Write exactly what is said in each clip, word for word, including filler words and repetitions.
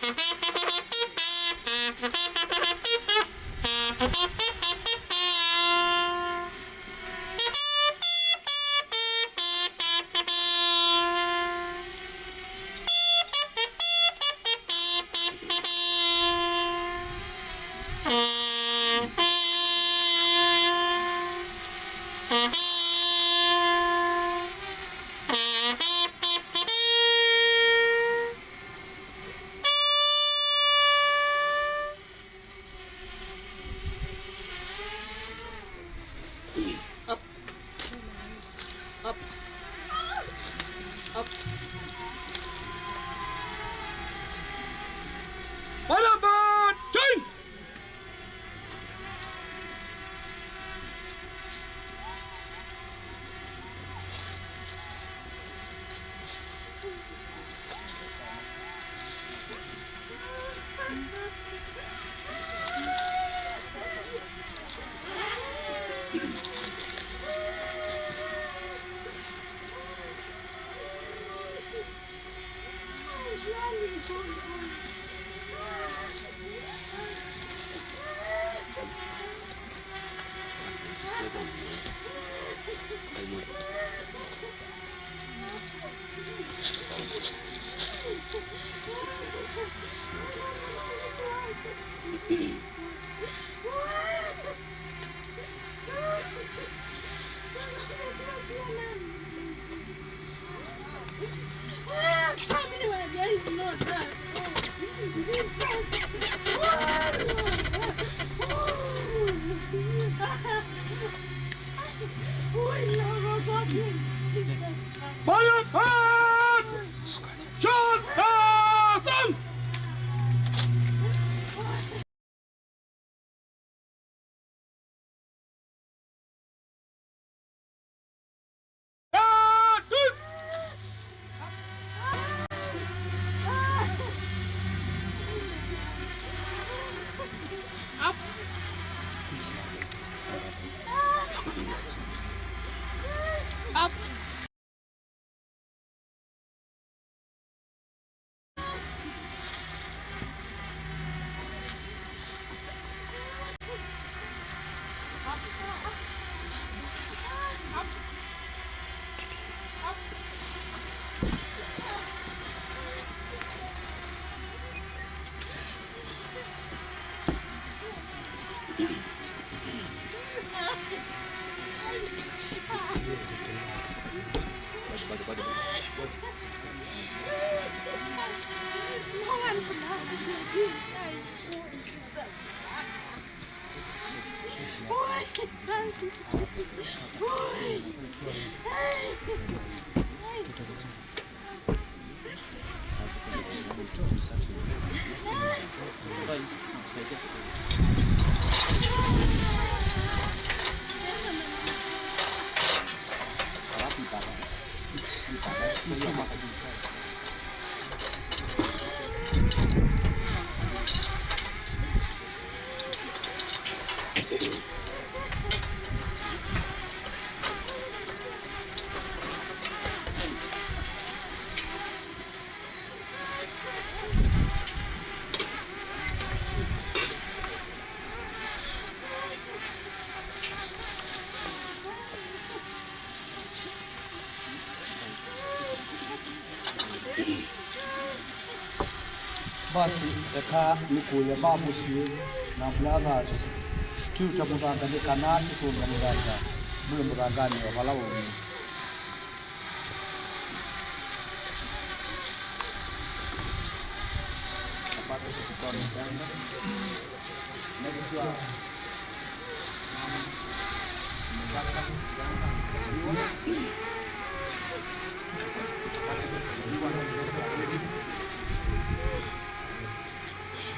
Up. Up. Up. Fire, man! Join! Fire, fire! Shoot, fire! Basi, eka nĩkũlye ma mũsyĩ na brothers, tiuta mũthanga nĩ kana tĩkũnga mũthanga, mwĩ mũthanganĩ o vala ũngĩ.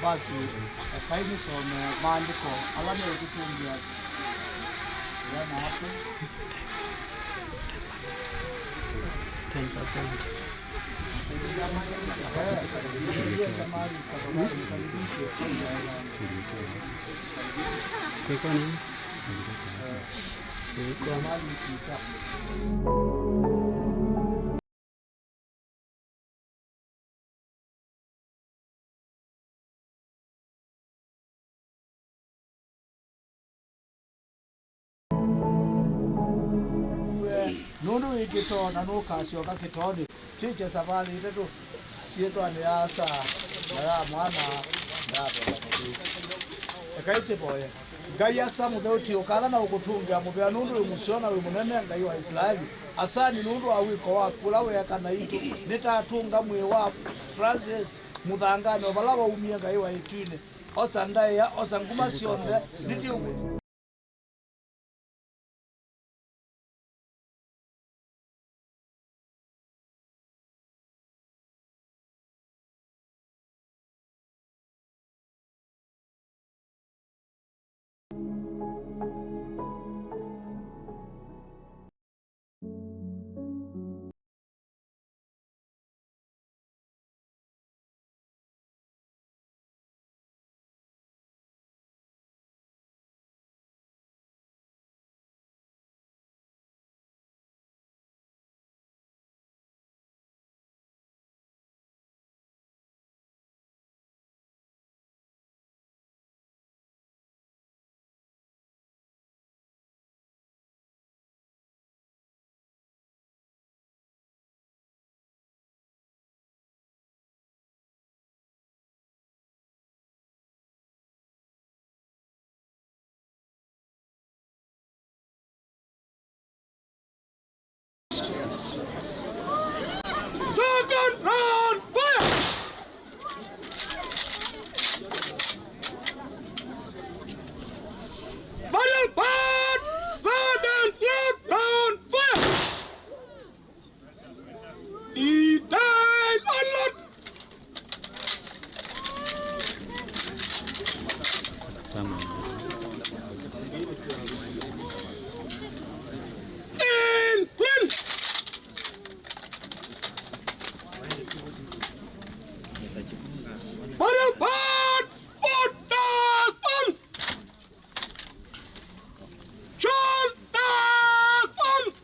Basi, ekai nĩsome maandĩko ala meũtũtũngĩa ĩana atũ. Ten percent. Kwĩkwa nini? Kwĩkwa. Nũndũ wĩ kĩtoo na nũkasyoka kĩtoonĩ. Twĩkye savalĩ itatũ syĩtwanĩ ya Asa, na ya Mwana, na ya Veva Mũtheu. Ekai tũvoye. Ngai Asa mũtheu, tiũkatha na ũkũtũngĩa mũvea nũndũ wĩ mũseo na wĩ mũnene, Ngai wa Isilaeli. Asani nũndũ wa wĩko waku ũla weeka naitũ. Nĩtatũnga mwĩĩ wa Francis mũthanganĩ o vala waumie, Ngai wa ĩtunĩ. Osa ndaĩa, osa nguma syonthe, nĩtiũkũ- Second round, fire! Barrel part, third and last round, fire! Detail alert! In sprint! Barrel part, foot does arms! Shoulders arms!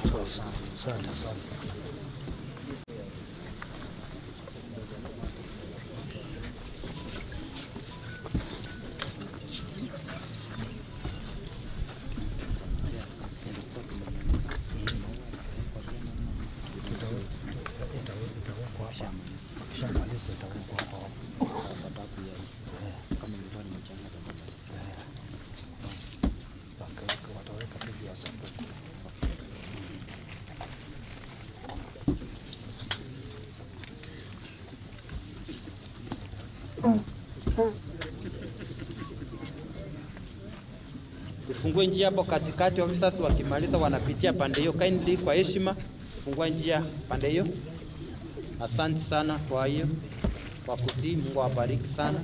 Sawa sana. Asante sana. Itawe-, itawe-, itawe-, itawekwa hapa. Kishamaliza itawekwa hapa. Sababu ya hii. Eh. Kama ilikuwa ni mchanga, sababu. Eh. Wataweka, wataweka tu juu ya sanduku. Tufungue njia hapo katikati, officers wakimaliza wanapitia pande hiyo. Kindly, kwa heshima, fungua njia pande hiyo. Asante sana kwa hiyo, kwa kutii. Mungu awabariki sana.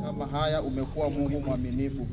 Kama haya, umekuwa Mungu mwaminifu.